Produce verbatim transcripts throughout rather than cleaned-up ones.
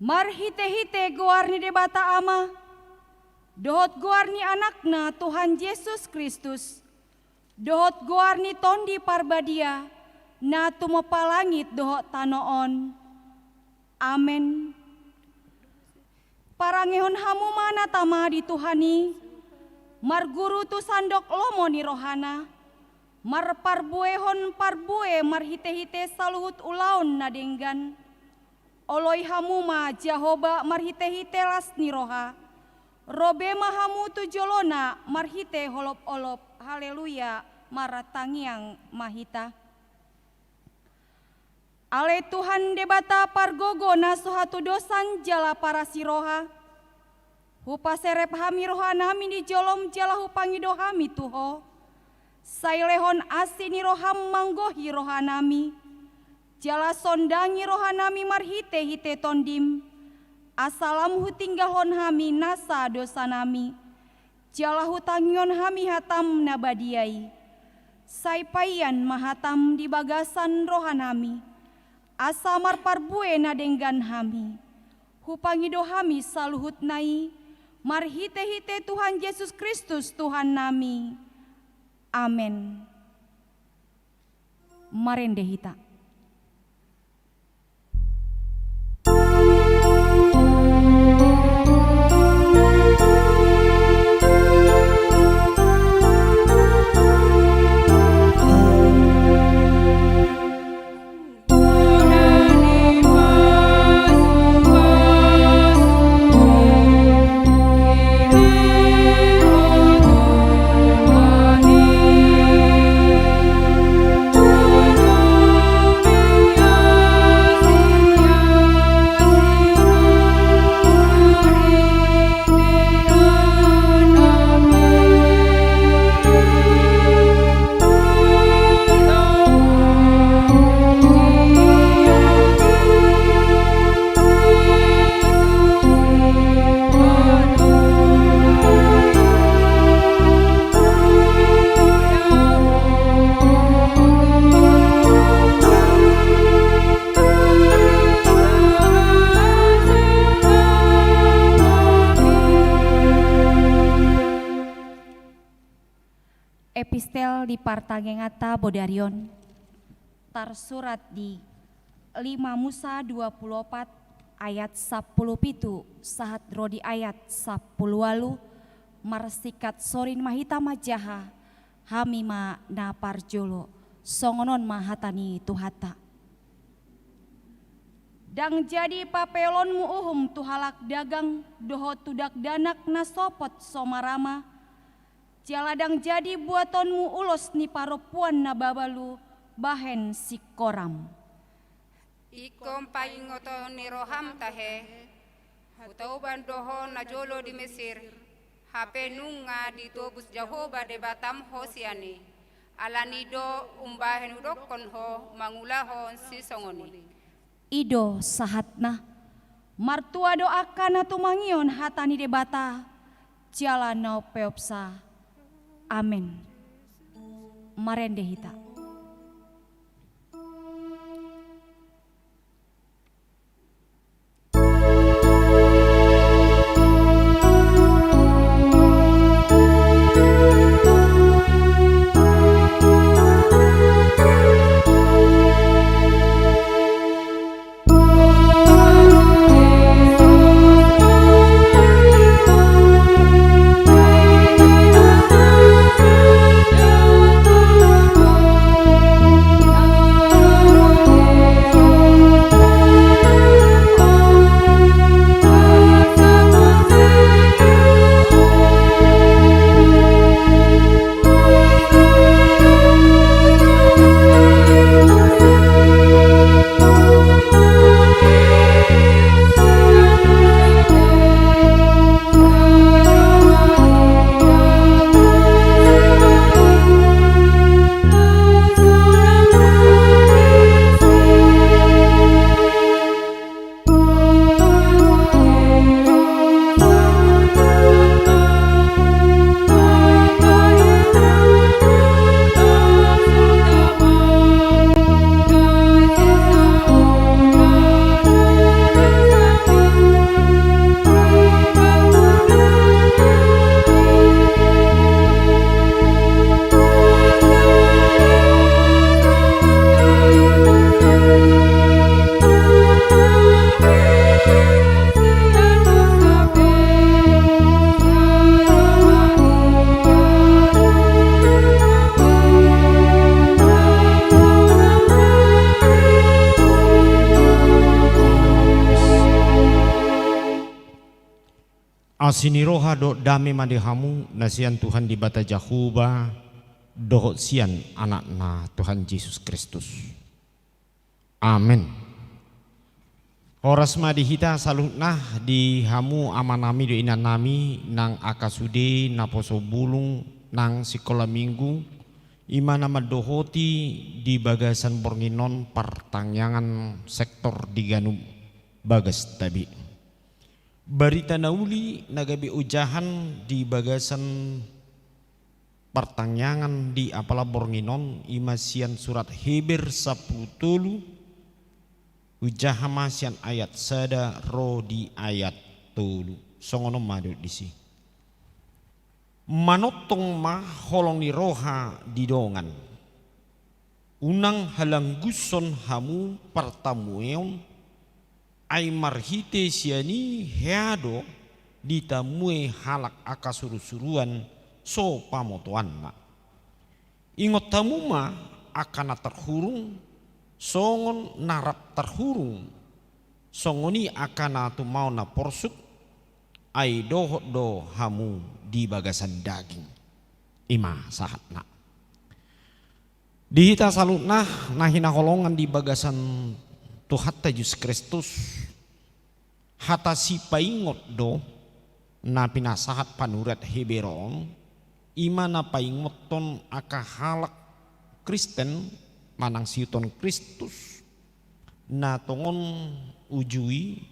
Marhite-hite goar ni Debata Ama, dohot goar ni Anakna Tuhan Jesus Kristus, dohot goar ni Tondi Parbadia, na tumompa langit dohot tano on. Amen. Parangehon hamu ma na tama di Tuhan i, marguru tu sandok lomo ni rohana, marparbuehon parbue marhite-hite saluhut ulaon na denggan. Oloi hamu ma Jahowa marhite-hite las ni roha, ro be ma hamu tu jolona marhite holop-olop. Haleluya. Martangiang ma hita. Ale Tuhan Debata pargogo na so hatudosan jala parasi roha, hupaserep hami rohanami di jolom jala hupangido hami tu Ho. Sai lehon asi ni roham manggohi rohanami, jala sondangi rohanami marhite-hite Tondim, asa lam hutinggalhon hami nasa dosanami, jala hutangihon hami hatam na badia i. Sai paian ma hatam di bagasan rohanami, asa marparbue na denggan hami. Hupangido hami saluhutna i marhite-hite Tuhan Jesus Kristus Tuhannami. Amen. Marende hita. Epistel di partangihonta bodari on tarsurat di lima Musa dua pulu opat ayat sampulu pitu sahat ro di ayat sampulu ualu. Marsingkat sorin ma hita manjaha, hami ma na parjolo. Songon on ma hata ni Tuhanta. Ndang jadi papeolonmu uhum tu halak dagang dohot tu dakdanak na sopot so marama, jala ndang jadi buatonmu ulos ni parompuan na mabalu bahen singkoram. Ingkon pangingoton ni roham tahe, hutauban do ho najolo di Mesir, hape nunga ditobus Jahowa Debatam ho sian i. Alani do umbahen hudokkon ho mangulahon sisongon i. I do sahatna. Martua do angka na tumangihon hata ni Debata jala na umpeopsa. Amen. Marende hita. Asi ni roha dohot dame ma di hamu na sian Tuhan Debata Jahowa dohot sian Anakna Tuhan Jesus Kristus. Amen. Horas ma di hita saluhutna, di hamu amanami dohot inanami nang angka sude naposo bulung nang sikola minggu, i ma na mandohoti di bagasan borngin on partangiangan sektor di ganup bagas tabi. Barita na uli na gabe ojahan di bagasan partangiangan di apala borngin on, i ma sian surat Heber sampulu tolu, ojahan ma sian ayat sada ro di ayat tolu. Songon on ma didok disi. Manongtong ma holong ni roha di dongan. Unang halanggushon hamu partamueon, ai marhite sian i hea do ditamue halak angka surusuruan so pamotoanna. Ingot hamu ma angka na tarhurung, songon na rap tarhurung, songon i angka na tumaon na porsuk, ai dohot do hamu di bagasan daging. I ma sahatna. Di hita saluhutna na hinaholongan di bagasan Tuhanta Jesus Kristus, hata sipaingot do na pinasahat panurat Heber on, i ma na paingothon angka halak Kristen manang siuton Kristus, na tongon ujui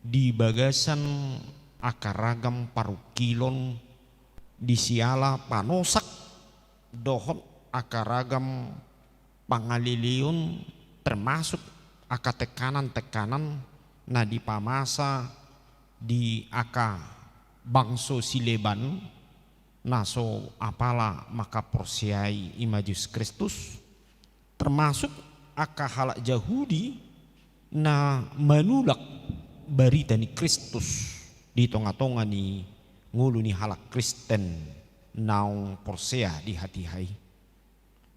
di bagasan angka ragam parungkilon di siala panosak dohot angka ragam pangaleleon, termasuk angka tekanan-tekanan na dipamasa di angka bangso sileban na so apala mangkaporseai i ma Jesus Kristus, termasuk angka halak Jahudi na manulak barita ni Kristus di tonga-tonga ni ngolu ni halak Kristen naung porsea di hatiha i.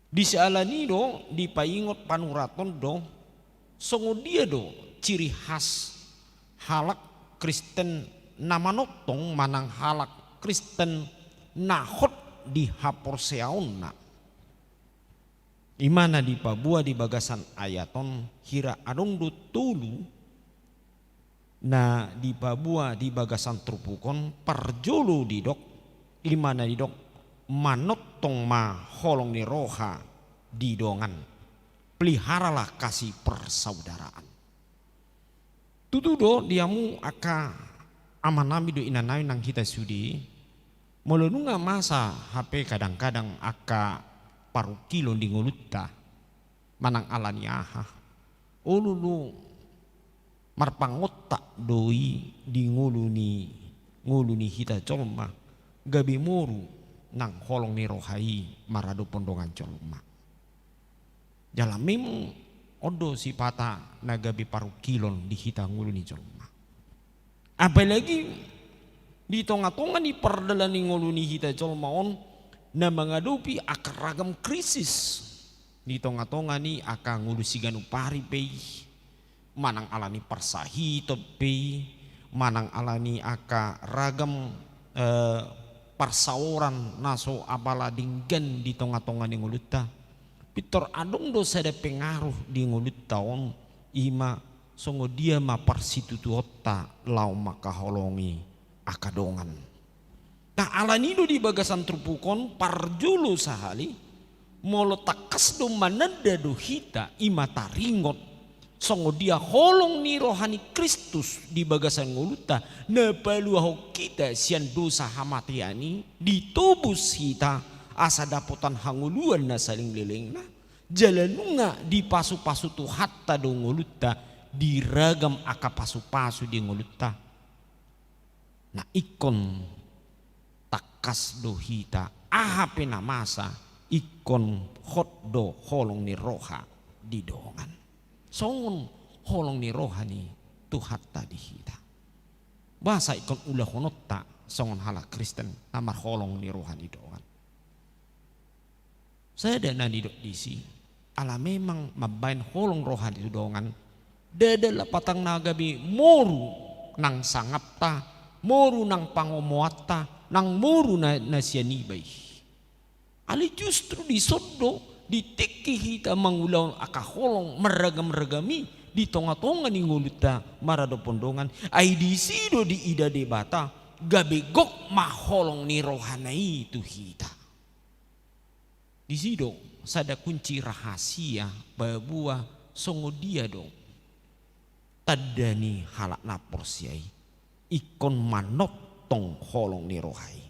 Di siala ni i do dipaingot panurat on do, songon dia do ciri khas halak Kristen na manongtong manang halak Kristen na hot di haporseaonna. I ma na dipaboa di bagasan ayat on, hira adong do tolu na dipaboa di bagasan turpuk on. Parjolo didok, i ma na didok, manongtong ma holong ni roha di dongan. Peliharalah kasih persaudaraan. Tutu do di hamu angka amanami dohot inanami nang hita sude, molo nunga masa hape kadang-kadang angka parungkilon di ngolunta, manang ala ni aha, olo do marpangontak do i di ngolu ni, ngolu ni hita jolma, gabe moru nang holong ni roha i maradophon dongan jolma. Jala memang on do sipata na gabe parungkilon di hita ngolu ni jolma. Apalagi di tonga-tonga ni pardalanan ni ngolu ni hita jolma on na mangadopi angka ragam krisis. Di tonga-tonga ni angka ngolu siganup ari pe i, manang ala ni parsahiton pe i, manang ala ni angka ragam, eh, parsaoran na so apala denggan di tonga-tonga ni ngolunta. Pintor adong do sada pengaruh di ngolunta on, i ma songon dia ma parsitutuonta laho mangkaholongi angka dongan. Nah, ala ni i do di bagasan turpuk on, parjolo sahali, molo tangkas do mananda do hita, i ma taringot songon dia holong ni roha ni Kristus di bagasan ngolunta, na paluahon hita sian dosa hamatean i, ditobus hita asa dapotan hangoluan na saleleng-lelengna, jala nunga dipasu-pasu Tuhanta do ngolunta di ragam angka pasu-pasu di ngolunta. Nah, ingkon tangkas do hita, aha pe na masa, ingkon hot do holong ni roha di dongan. Songon holong ni roha ni Tuhanta di hita. Boasa ingkon ulahononta songon halak Kristen na marholong ni roha di dongan? Sada na nidok disi, ala memang mambahen holong roha di dongan, ndada lapatan na gabe moru nang sangapta Moru nang pangomoanta, nang moru na, na sian iba i. Alai justru dison do di tingki hita mangulahon angka holong marragam-ragam i di tonga-tonga ni ngolunta maradophon dongan, ai disi do diida Debata gabe gok ma holong ni rohana i tu hita. Disi do sada kunci rahasia paboa songon dia do tanda ni halak na porsea i ingkon manongtong holong ni roha i.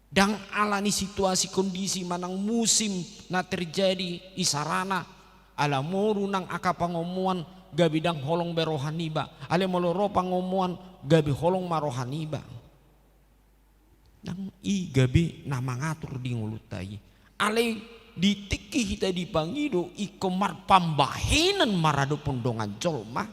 Ndang ala ni situasi kondisi manang musim na terjadi isarana, ala moru nang angka pangomoan gabe ndang holong be roha niba, alai molo ro pangomoan gabe holong ma roha niba. Nang i gabe na mangatur di ngolunta i. Alai di tingki hita dipangido ingkon marpambahenan maradophon dongan jolma.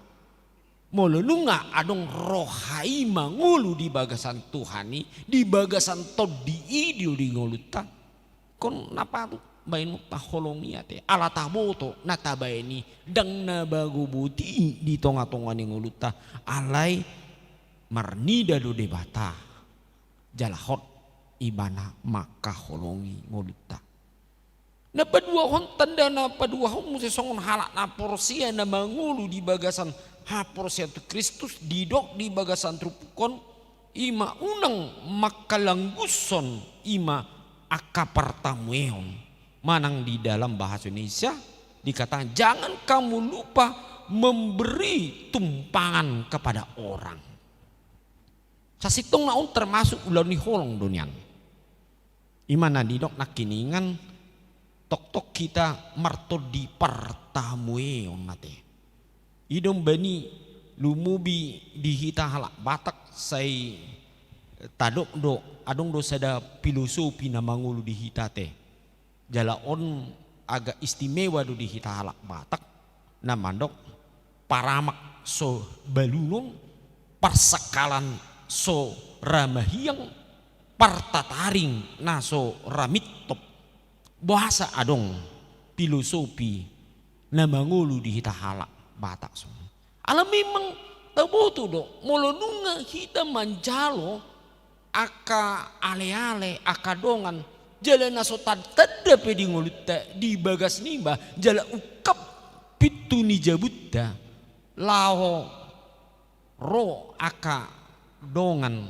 Molo nunga adong roha i mangolu di bagasan Tuhan i, di bagasan tondi i do di ngolunta, ingkon na patut baenonta holong i ate. Ala taboto na tabaen i, ndang na bago boti i di tonga-tonga ni ngolunta, alai marnida do Debata. Jala hot ibana mangkaholongi ngolunta. Na paduahon, tanda na paduahon muse songon halak na porsea na mangolu di bagasan haporseaon tu Kristus, didok di bagasan turpuk on, i ma unang mangkalanggushon i ma angka partamueon. Manang di dalam bahasa Indonesia dikatakan, "Jangan kamu lupa memberi tumpangan kepada orang." Sasintongna on termasuk ulaon ni holong do nian. I ma na nidok nangkiningan, toktok hita martondi partamueon ate. I do umbahen i lumobi di hita halak Batak sai tadok do, adong do sada filosofi na mangolu di hita ate. Jala on agak istimewa do di hita halak Batak, na mandok, paramak so balunon, parsangkalan so ra mahiang, partataring na so ra mintop. Boasa adong filosofi na mangolu di hita halak Batak songon i? Ala memang taboto do, molo nunga hita manjalo angka ale-ale, angka dongan, jala na so tatanda pe di ngolunta di bagas niba, jala ungkap pintu ni jabunta, laho ro angka dongan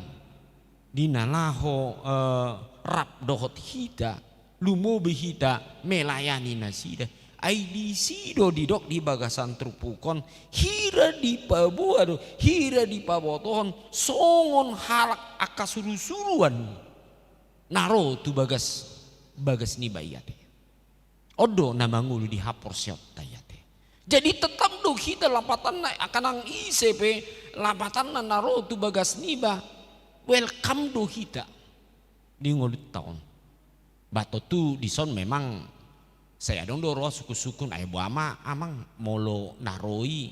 di na laho, eh, rap dohot hita, lumobi hita melayani nasida. Ai disi do didok di bagasan turpuk on, hira dipaboa do, hira dipabotohon songon halak angka surusuruan na ro tu bagas, bagas niba i ate. On do na mangolu di haporseaonta i ate. Jadi tetap do hita lapatanna angka nang ise pe lapatanna na ro tu bagas niba, welcome do hita di ngolunta on. Ba tontu dison memang sai adong do ro sungkun-sungkun, ai boha ma amang molo na ro i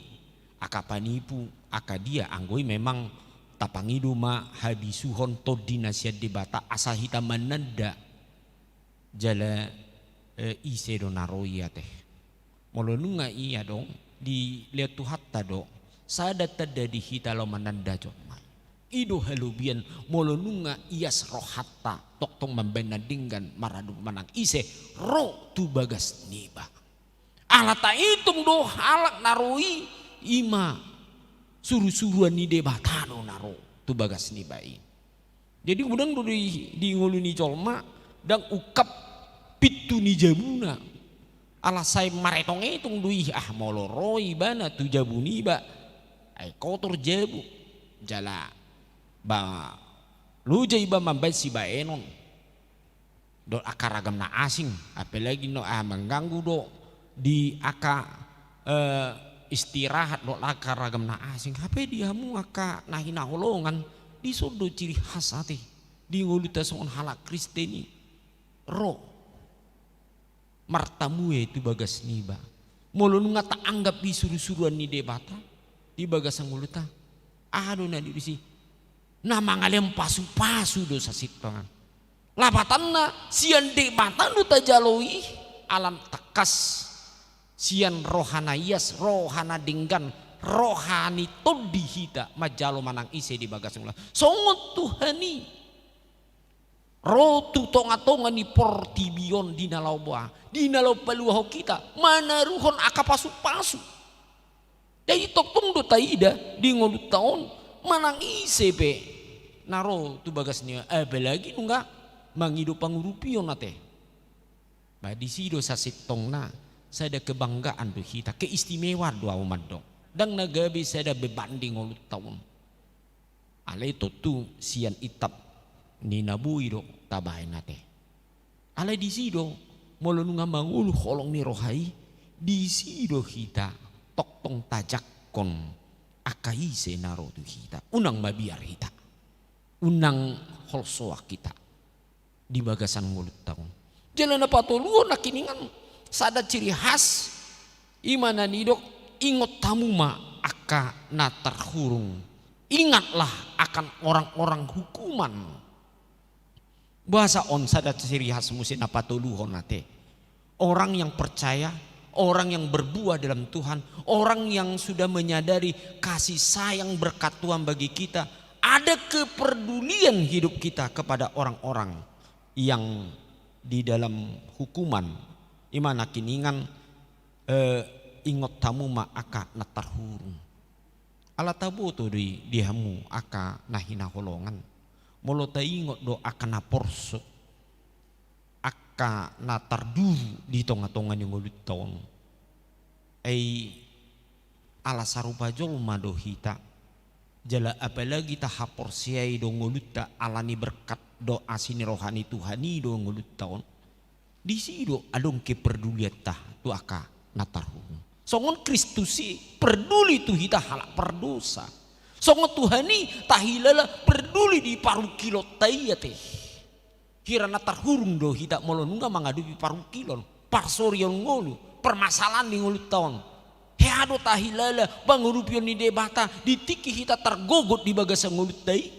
angka panipu, angka dia, anggo i memang tapangido ma habisuhon tondi na sian Debata asa hita mananda. Jala, eh, ise do na ro i ate. Molo nunga i adong dilehon Tuhanta do sada tanda di hita laho mananda jolma i. I do halobian molo nunga ias rohanta tongtong mambaen na denggan maradophon manang ise ro tu bagas niba. Ala taitung do halak na ro i, i ma surusuruan ni Debata do na ro tu bagas niba i. Jadi godang do di, di ngolu ni jolma, ndang ungkap pintu ni jabuna. Ala sai maretong-etong do i, ah, molo ro ibana tu jabu niba, ai kotor jabu. Jala ba loja iba mambaen sibaenon dohot angka ragam na asing, apalagi no, ah, mangganggu do di angka, eh, istirahat dohot angka ragam na asing. Hape di hamu angka na hinaholongan, dison do ciri khas ate di ngolunta songon halak Kristen i, ro martamue tu bagas niba. Molo nunga taanggap i surusuruan ni Debata di bagasan ngolunta, aha do na disi? Na mangalehon pasupasu do sasintongna. Lapatanna sian Debata do tajalo i, ala tangkas sian roha na ias, roha na denggan, roha ni tondi hita manjalo manang ise di bagas ngolu. Songon Tuhan i ro tu tonga-tonga ni portibi on di na laho boha, di na laho paluahon hita, manaruhon angka pasu-pasu. Jadi tongtong do taida di ngolunta on manang ise pe na ro tu bagas ni, apalagi nunga mangido pangurupion ate. Ba disi do sasintongna sada kebanggaan do hita, keistimewaan do au mandok. Ndang na gabe sada beban di ngolunta on. Alai tontu sian itap ni na boi do tabaen ate. Alai disi do, molo nunga mangolu holong ni roha i, disi do hita tongtong tajakkon angka ise na ro tu hita. Unang mabiar hita. Unang holsoak hita di bagasan ngolunta on. Jala na patoluhon nangkiningan, sada ciri khas, i ma na nidok, ingot hamu ma angka na tarhurung. Ingatlah akan orang-orang hukuman. Bahasa on sada ciri khas muse na patoluhon ate. Orang yang percaya, orang yang berbuah dalam Tuhan, orang yang sudah menyadari kasih sayang berkat Tuhan bagi kita, ada kepedulian hidup kita kepada orang-orang yang di dalam hukuman. I ma nangkiningan, eh, ingot hamu ma angka na tarhurung. Ala taboto do i di hamu angka na hinaholongan. Molo taingot do angka na porso, angka na tarduru di tonga-tonga ni ngolunta on. Ai ala sarupa jolma do hita. Jala apalagi tahaporseai do ngolunta ala ni berkat do asi ni roha ni Tuhan i do ngolunta on. Disi do adong keperdulianta tu angka na tarhurung. Songon Kristus i perduli tu hita halak pardosa. Songon Tuhan i tahilala perduli di parungkilonta i ate. Hira na tarhurung do hita molo nunga mangadopi parungkilon, parsorion ngolu, permasalahan di ngolunta on. Hea do tahilala pangurupion ni Debata di tingki hita targogot di bagasan ngolunta i.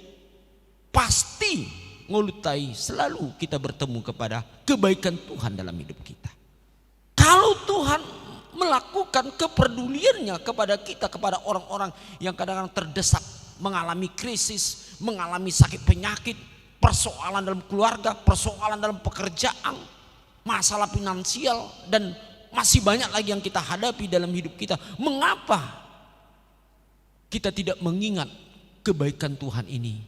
Pasti ngolunta i selalu kita bertemu kepada kebaikan Tuhan dalam hidup kita. Kalau Tuhan melakukan kepeduliannya kepada kita, kepada orang-orang yang kadang-kadang terdesak, mengalami krisis, mengalami sakit penyakit, persoalan dalam keluarga, persoalan dalam pekerjaan, masalah finansial, dan masih banyak lagi yang kita hadapi dalam hidup kita. Mengapa kita tidak mengingat kebaikan Tuhan ini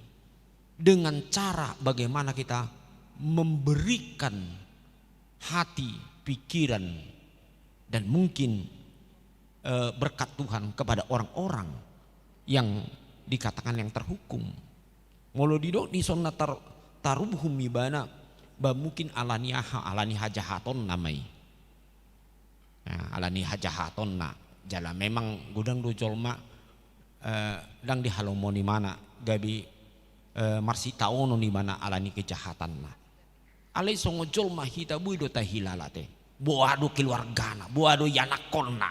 dengan cara bagaimana kita memberikan hati, pikiran, dan mungkin, eh, berkat Tuhan kepada orang-orang yang dikatakan yang terhukum. Molo didok dison na tar-, taruhum ibana, ba mungkin ala ni aha, ala ni hajahatonna ma i. Nah, ala ni hajahatonna. Jala memang godang do jolma, eh, ndang dihalomohon ibana, gabe, eh, marsitaonon ibana ala ni kejahatanna. Alai songon jolma hita boi do tahilala ate. Boha do keluargana, boha do ianakhonna.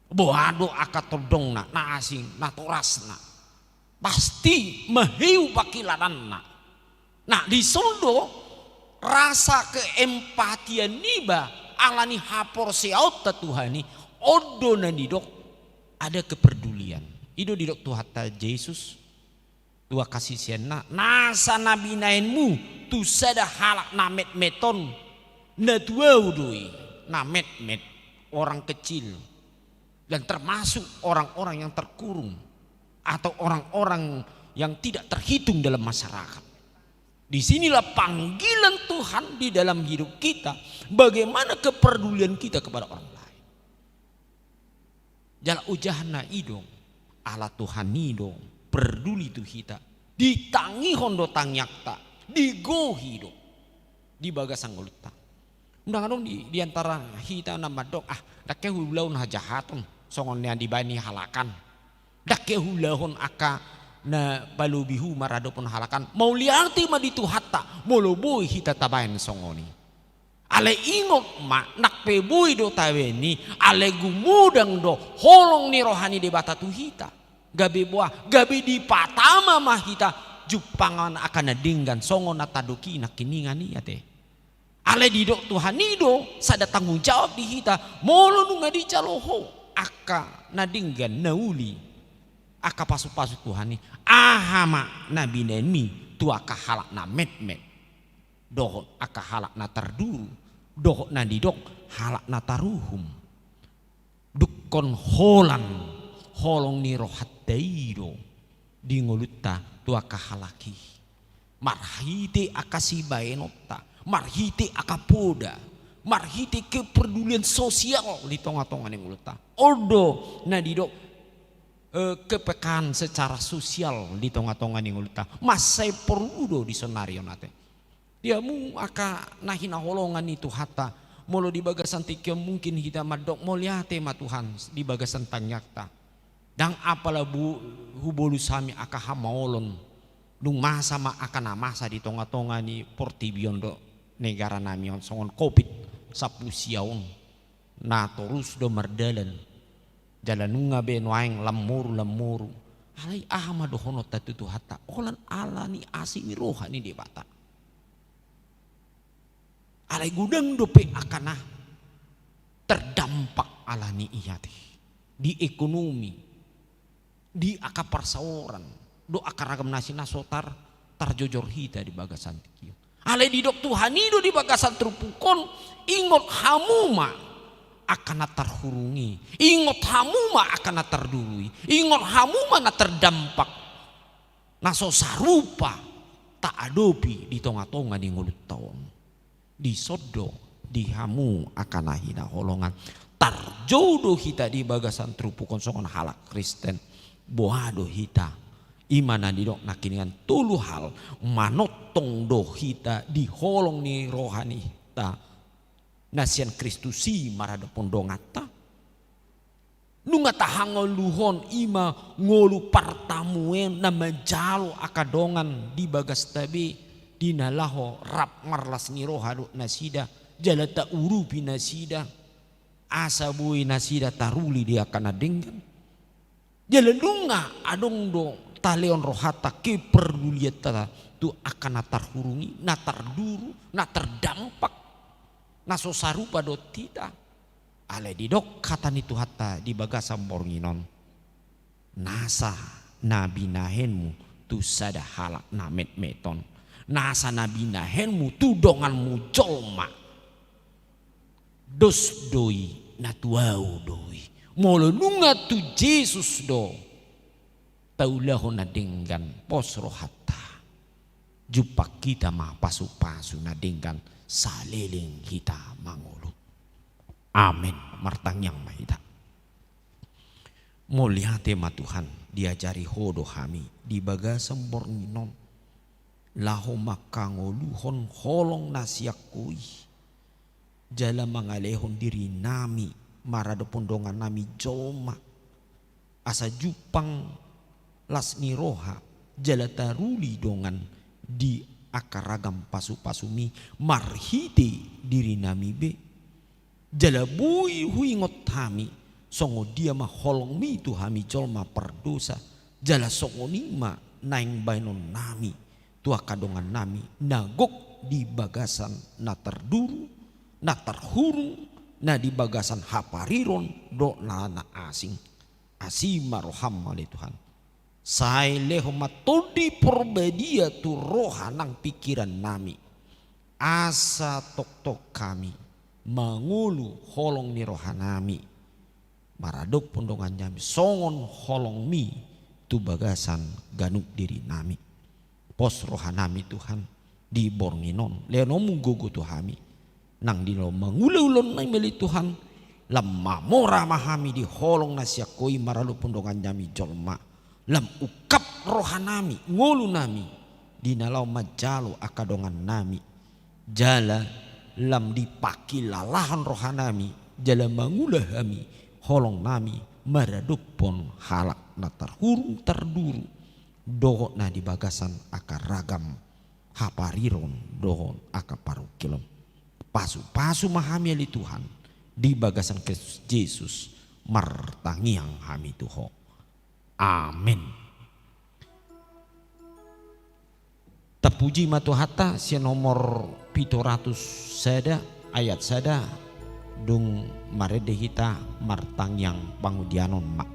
Boha do angka tondongna, na asing, natorasna. Pasti maheu pangkilalanna. Nah, dison do rasa keempatian niba ala ni haporseaonta Tuhan i, on do na nidok ada kepedulian. I do didok Tuhanta Jesus tu angka siseanna, nasa na binahenmu tu sada halak na metmet on, na tu ahu do i, na metmet, orang kecil, dan termasuk orang-orang yang terkurung atau orang-orang yang tidak terhitung dalam masyarakat. Disinilah panggilan Tuhan di dalam hidup kita, bagaimana kepedulian kita kepada orang lain. Jala ujahna i do, ala Tuhan i do perduli tu hita, ditangihon do tangiangta, digohi do di bagasan ngolunta. Unang adong di, di antara hita na mandok, ah, ndang hea huulahon hajahaton songon na dibaen ni halak an. Ndang hea huulahon angka na palobihu maradophon halak an. Mauliate ma di Tuhanta molo boi hita tabaen songon i. Alai ingot ma, nang pe boi do tabaen i, alai gumodang do holong ni roha ni Debata tu hita. Gabe boha, gabe dipatama ma hita jumpangan angka na denggan songon na tadok i nangkiningan i ate. Alai didok Tuhan i do sada tanggung jawab di hita, molo nunga dijalo ho. angka na denggan na uli, angka pasu-pasu Tuhan i, aha ma na binahenmi tu angka halak na metmet dohot angka halak na tarduru dohot na nidok halak na taruhum? Dungkon holan holong ni rohanta i do di ngolunta tu angka halak i, marhite angka sibahenonta, marhite angka poda, marhite kepedulian sosial di tonga-tonga ni ngolunta. On do na didok, eh, kepekaan secara sosial di tonga-tonga ni ngolunta. Mansai porlu do di sonari on ate. Di hamu angka na hinaholongan ni Tuhanta, molo di bagasan tingki on mungkin hita mandok mauliate ma Tuhan di bagasan tangiangta. Ndang apala bu-, hubolus hami angka hamaolon, dung masa ma angka na masa di tonga-tonga ni portibi on dohot negara nami on songon covid sampulu sia on, na torus do mardalan. Jala nunga be nuaeng lam moru, lam moru. Alai aha ma dohononta tu Tuhanta? Holan ala ni asi ni roha ni Debata. Alai godang dope angka na terdampak ala ni i ate, di ekonomi, di angka parsaoran dohot angka ragam na asi na so tar-, tarjojor hita di bagasan tingki on. Alai didok Tuhan i do di bagasan turpuk on, ingot hamu ma angka na tarhurung i, ingot hamu ma angka na tarduru i, ingot hamu ma na terdampak, na so sarupa taadopi di tonga-tonga ni ngolunta on. Dison do di hamu angka na hinaholongan. Tarjou do hita di bagasan turpuk on songon halak Kristen. Boha do hita? I ma na nidok nangkiningan tolu hal manongtong do hita di holong ni roha ni hita na sian Kristus i maradophon donganta. Nunga tahangoluhon i ma ngolu partamueon na manjalo angka dongan di bagasta be, di na laho rap marlas ni roha dohot nasida, jala taurupi nasida, asa boi nasida taruli di angka na denggan. Jala nunga adong do talehon rohanta keperdulianta tu angka na tarhurung i, na tarduru, na terdampak, na so sarupa dohot hita. Alai didok hata ni Tuhanta di bagasan borngin on, nasa na binahenmu tu sada halak na metmet on, nasa na binahenmu tu donganmu jolma, dos do i, na tu ahu do i. Molo nunga tu Jesus do taulahon na denggan, pos rohanta, jumpang hita ma pasu-pasu na denggan saleleng hita mangolu. Amen. Martangiang ma hita. Mauliate ma Tuhan, diajari Ho do hami di bagasan borngin on laho mangkangoluhon holong na sian Ho i, jala mangalehon dirinami maradophon dongannami jolma, asa jumpang las ni roha, jala taruli dongan di angka ragam pasu-pasumi marhite dirinami be. Jala boi huingot hami, songon dia ma holongmi tu hami jolma pardosa, jala songon i ma naeng baenonnami tu angka dongannami na gok di bagasan na tarduru, na tarhurung, na di bagasan hapariron dohot na, na asing. Asi ma roham ale Tuhan. Sai lehon ma Tondi Porbadia tu roha nang pingkirannami, asa tongtong hami mangolu holong ni rohanami maradophon dongannami songon holongmi tu bagasan ganup dirinami. Pos rohanami Tuhan di borngin on, lehononmu gogo tu hami. Nang di na laho mangula ulaonnami ale Tuhan, lam mamora ma hami di holong na sian Ho i maradophon dongannami jolma. Lam ungkap rohanami, ngolunami di na laho manjalo angka dongannami. Jala lam dipangkilalahon rohanami, jala mangula hami holongnami maradophon halak na tarhurung tarduru, dohot na di bagasan angka ragam hapariron dohot angka parungkilon. Pasu-pasu ma hami ale Tuhan, di bagasan Kristus Jesus martangiang hami tu Ho. Amen. Tapuji ma Tuhanta, sian nomor pitu ratus sada, ayat sada. Dung marende hita, martangiang pangudianon ma.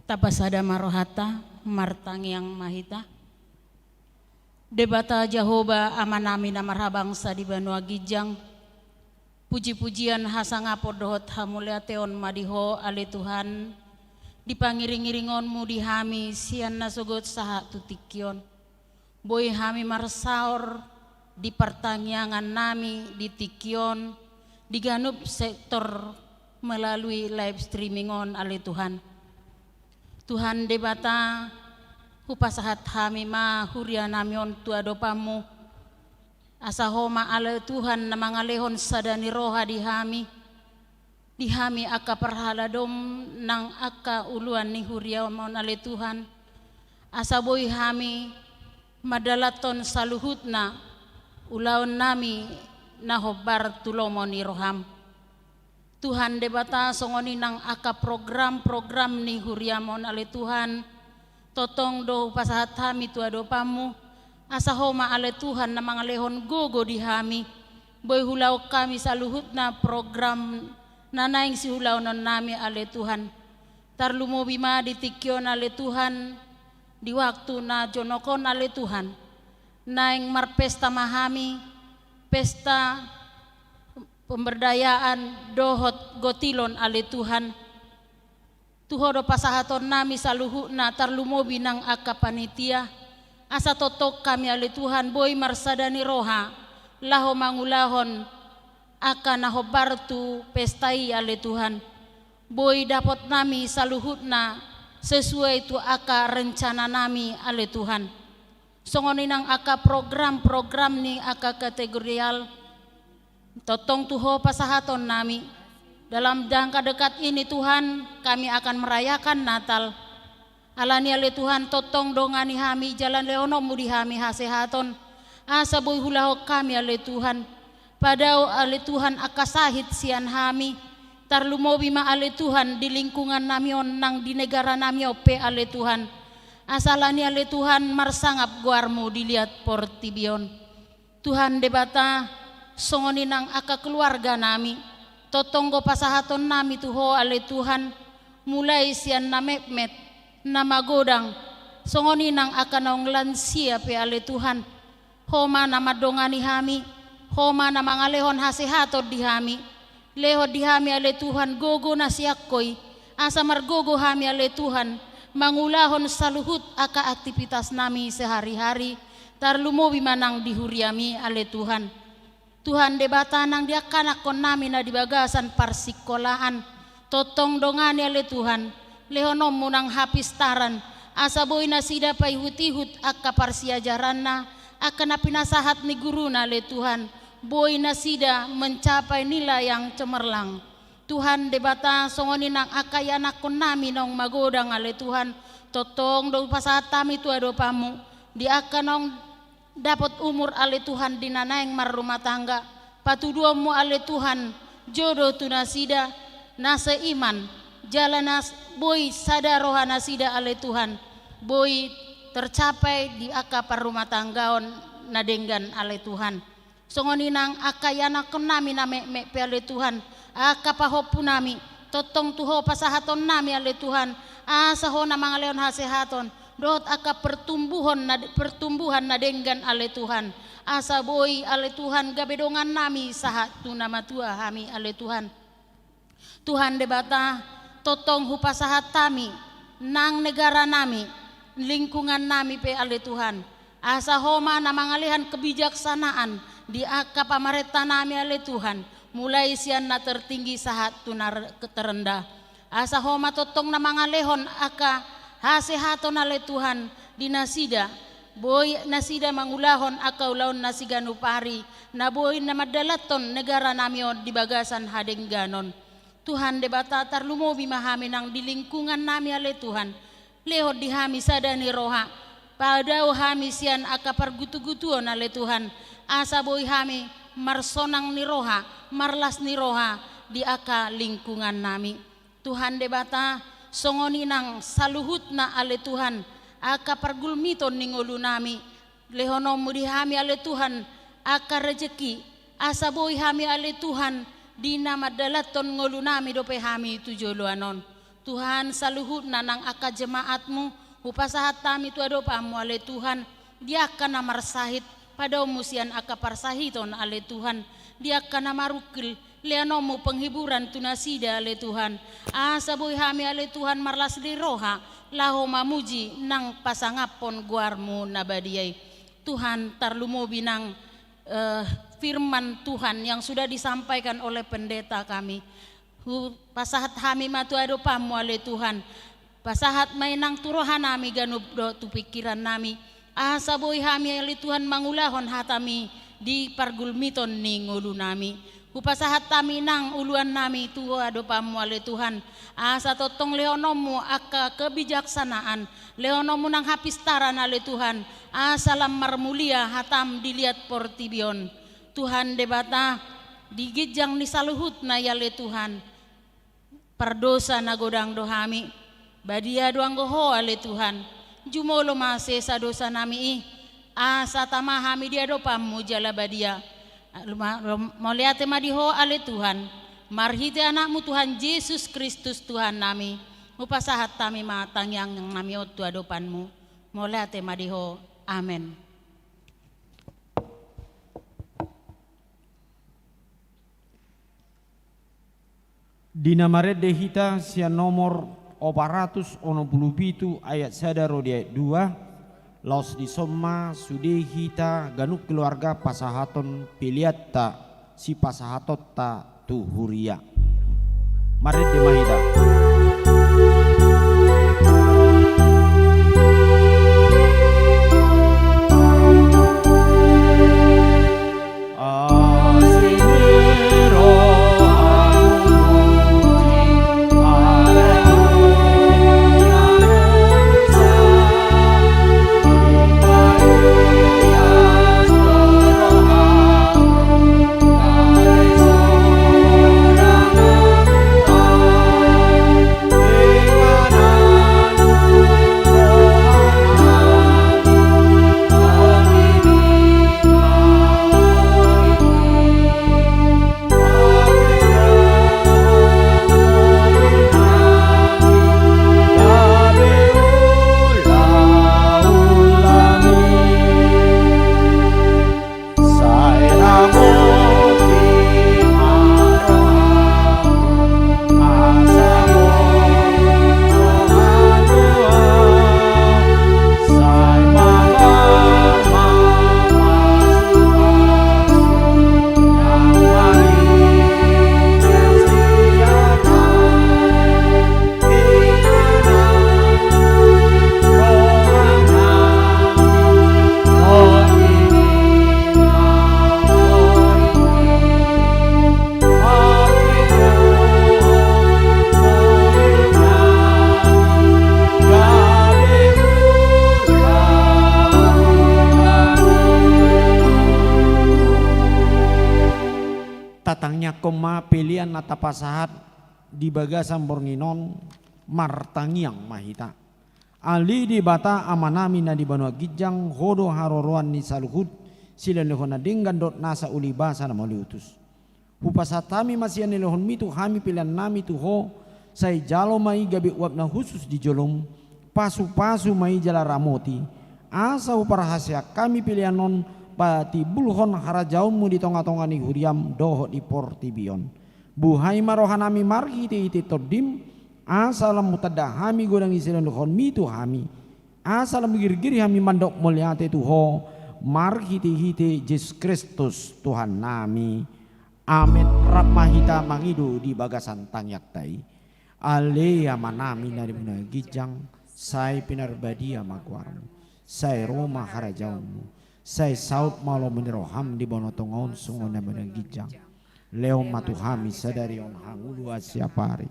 Tapasada ma rohanta, martangiang ma hita. Debata Jahowa, Amanami na marhabangsa di banua ginjang, puji-pujian, hasangapon dohot hamuliateon ma di Ho, ale Tuhan, di pangiring-iringonmu di hami sian nasogot sahat tu tingki on. Boi hami marsaor di partangiangannami di tingki on, di ganup sektor melalui live streaming on, ale Tuhan. Tuhan Debata, hupasahat hami ma hurianami on tu adopanmu, asa Ho ma ale Tuhan na mangalehon sada ni roha di hami, di hami angka parhaladom nang angka uluan ni huriam on ale Tuhan, asa boi hami mandalanhon saluhutna ulaonnami na hombar tu lomo ni roham. Tuhan Debata, songon i nang angka program-program ni huriam on ale Tuhan, tongtong do hupasahat hami tu adopanmu, asa Ho ma ale Tuhan na mangalehon gogo di hami, boi huulahon hami saluhutna program na naeng siulaononnami ale Tuhan. Tarlumobi ma di tingki on ale Tuhan, di waktu na jonok on ale Tuhan, naeng marpesta ma hami, pesta pemberdayaan dohot gotilon ale Tuhan. Tu Ho do pasahatonnami saluhutna, tarlumobi nang angka panitia, asa tongtong hami ale Tuhan boi marsada ni roha laho mangulahon angka na hombar tu pesta i ale Tuhan. Boi dapotnami saluhutna sesuai tu angka rencananami ale Tuhan. Songon i nang angka program-program ni angka kategorial, tongtong tu Ho pasahatonnami. Dalam jangka dekat ini Tuhan, kami akan merayakan Natal. Alani ale Tuhan, tongtong dongani hami jala lehononmu di hami hasehaton, asa boi huulahon hami ale Tuhan. Padao ale Tuhan angka sahit sian hami, tarlumobi ma ale Tuhan di lingkungannami on nang di negaranami on pe ale Tuhan. Asa alani ale Tuhan marsangap goarmu di liat portibi on. Tuhan Debata, songon i nang angka keluarganami, tongtong do pasahatonnami tu Ho ale Tuhan, mulai sian na metmet, na magodang, songon i nang angka naung lansia pe ale Tuhan. Ho ma na mandongani hami, Ho ma na mangalehon hasehaton di hami. Lehon di hami ale Tuhan gogo na sian Ho i, asa margogo hami ale Tuhan, mangulahon saluhut angka aktivitasnami sehari-hari, tarlumobi ma nang di huriami ale Tuhan. Tuhan Debata, nang di angka anakkonnami na di bagasan parsikolaan, tongtong dongani ale Tuhan, lehononmu nang hapistaran, asa boi nasida paihut-ihut angka parsiajaranna, angka na pinasahat ni guruna ale Tuhan, boi nasida mencapai nilai yang cemerlang. Tuhan Debata, songon i nang angka ianakkonnami naung magodang ale Tuhan, tongtong do hupasahat hami tu adopanmu, di angka naung dapot umur ale Tuhan di na naeng marrumah tangga, patuduhonmu ale Tuhan, jodoh tu nasida, na seiman, jala na s-, boi sada roha nasida ale Tuhan, boi tercapai di angka parrumahtanggaon na denggan ale Tuhan. Songon i nang angka ianakhonnami na metmet pe ale Tuhan, angka pahompunami, tongtong tu Ho pasahatonnami ale Tuhan, asa Ho na mangalehon hasehaton, dohot angka pertumbuhon na, pertumbuhan na denggan ale Tuhan, asa boi ale Tuhan gabe dongannami sahat tu na matua hami ale Tuhan. Tuhan Debata, tongtong hupasahat hami nang negaranami, lingkungannami pe ale Tuhan, asa Ho ma na mangalehan kebijaksanaan di angka pamarentanami ale Tuhan, mulai sian na tertinggi sahat tu na re-, terendah. Asa Ho ma tongtong na mangalehon angka hasehaton ale Tuhan di nasida, boi nasida mangulahon angka ulaonna siganup ari, na boi na mandalanhon negaranami on di bagasan hadengganon. Tuhan Debata, tarlumobi ma hami nang di lingkungannami ale Tuhan. Lehon di hami sada ni roha, padao hami sian angka pargutugutuon ale Tuhan, asa boi hami marsonang ni roha, marlas ni roha di angka lingkungannami. Tuhan Debata, songon i nang saluhutna ale Tuhan, angka pargulmiton ni ngolunami, lehononmu di hami ale Tuhan angka rejeki, asa boi hami ale Tuhan di na mandalanhon ngolunami dope hami tu joloan on. Tuhan, saluhutna nang angka jemaatmu, hupasahat hami tu adopanmu ale Tuhan, di angka na marsahit, padaonmu sian angka parsahiton ale Tuhan, di angka na marungkil, lehononmu penghiburan tu nasida ale Tuhan, asa boi hami ale Tuhan marlas ni roha, laho mamuji nang pasangaphon goarmu na badia i. Tuhan, tarlumobi nang, eh, firman Tuhan yang sudah disampaikan oleh pendeta kami. Hupasahat hami ma tu adopanmu ale Tuhan. Pasahat ma i nang tu rohanami ganup dohot tu pingkirannami, asa boi hami ale Tuhan mangulahon hatami di pargulmiton ni ngolunami. Hupasahat hami nang uluannami tu adopanmu ale Tuhan, asa tongtong lehononmu angka kebijaksanaan, lehononmu nang hapistaran ale Tuhan, asa lam marmulia hatam di liat portibi on. Tuhan Debata, di ginjang ni saluhutna i ale Tuhan, pardosa na godang do hami. Badia do anggo Ho ale Tuhan, jumolo ma sesa dosanami i, asa tama hami di adopanmu jala badia. Luma-, lum-, mauliate ma di Ho ale Tuhan, marhite Anakmu Tuhan Jesus Kristus Tuhannami, hupasahat hami ma tangiangnami on tu adopanmu. Mauliate ma di Ho. Amen. Di na marende hita sian nomor opat ratus onom pulu pitu ayat sada ro di ayat dua, laos dison ma sude hita ganup keluarga pasahaton peleanta sipasahatonta tu huria. Marende ma hita. Tatangiangkon ma pelean na tapasahat di bagasan borngin on, martangiang ma hita. Ale Debata Amanami na di banua ginjang, Ho do haroroan ni saluhut, Silehonlehon na denggan dohot nasa uli basa na mauliutus. Hupasahat hami ma sian nilehonmi tu hami peleannami tu Ho, sai jalo ma i gabe uap na hushus di jolom, pasupasu ma i jala ramoti, asa huparhaseang hami pelean on patimbulhon harajaonmu di tongatonga ni huriam dohot di portibi on. Buhai ma rohanami marhitehite Tondim, asa lam hutanda hami godang ni silehonlehonmi tu hami, asa lam girgir hami mandok mauliate tu Ho, marhitehite Jesus Kristus Tuhannami. Amen. Rap ma hita mangido di bagasan tangiangta i. Ale Amanami na di banua ginjang, sai pinarbadia ma goarmu, sai ro ma harajaonmu, sai saut ma lomo ni roham di banua tonga on songon na di banua ginjang. Lehon ma tu hami sadari on hangoluan siapari.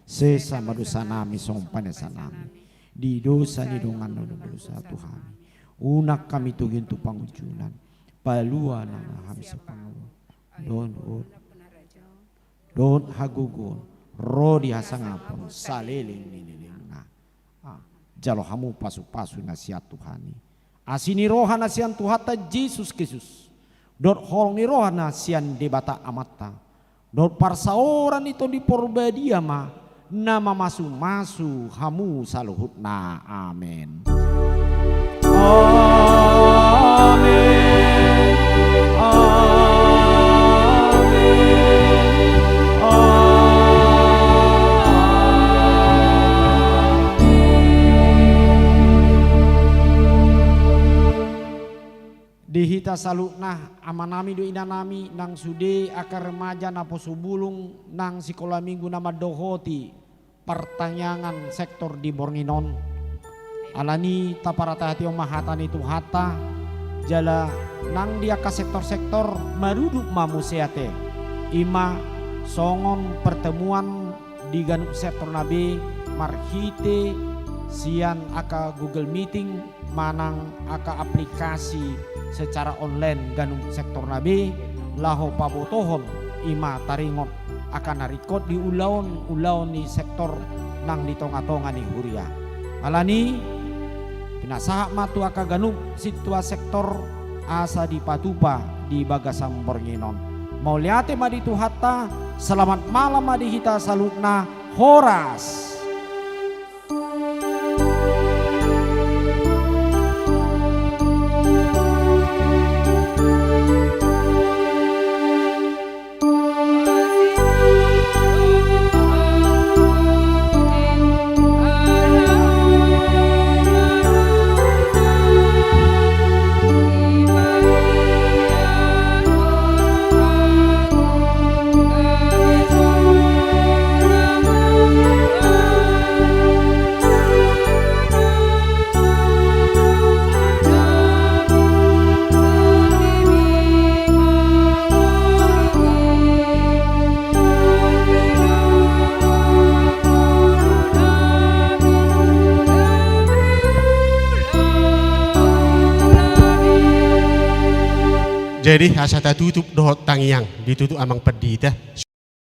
Sesa ma dosanami songon panesanami di dosa ni dongan na dosa tu hami. Unang hami togihon tu pangunjunan. Palua ma hami sian pangunjunan. Dohot, dohot hagogoon, ro di hasangapon saleleng ni lelengna. Ah, jalo hamu pasupasu na sian Tuhan i. Asi ni roha na sian Tuhanta Jesus Kristus, dohot holong ni roha na sian Debata Amanta, dohot parsaoran ni Tondi Porbadia ma na mamasumasu hamu saluhutna. Amen. Amen. Amen. Amen. Di hita saluhutna, amanami dohot inanami, nang sude angka remaja naposo bulung, nang sikola minggu na mandohoti partangiangan sektor di borngin on. Alani i taparhatahatihon ma hata ni Tuhanta, jala nang di angka sektor-sektor marudut ma muse ate. I ma songon pertemuan di ganup sektorna be marhite sian angka Google Meeting manang angka aplikasi secara online ganup sektorna be, laho pabotohon i ma taringot angka na ringkot di ulaon, ulaon ni sektor nang di tongatonga ni huria. Alani i, pinasahat ma tu angka ganup sintua sektor asa dipatupa di bagasan borngin on. Mauliate ma di Tuhanta, selamat malam ma di hita saluhutna, horas. Jadi, asa tatutup dohot tangiang, ditutup Amang Pandita.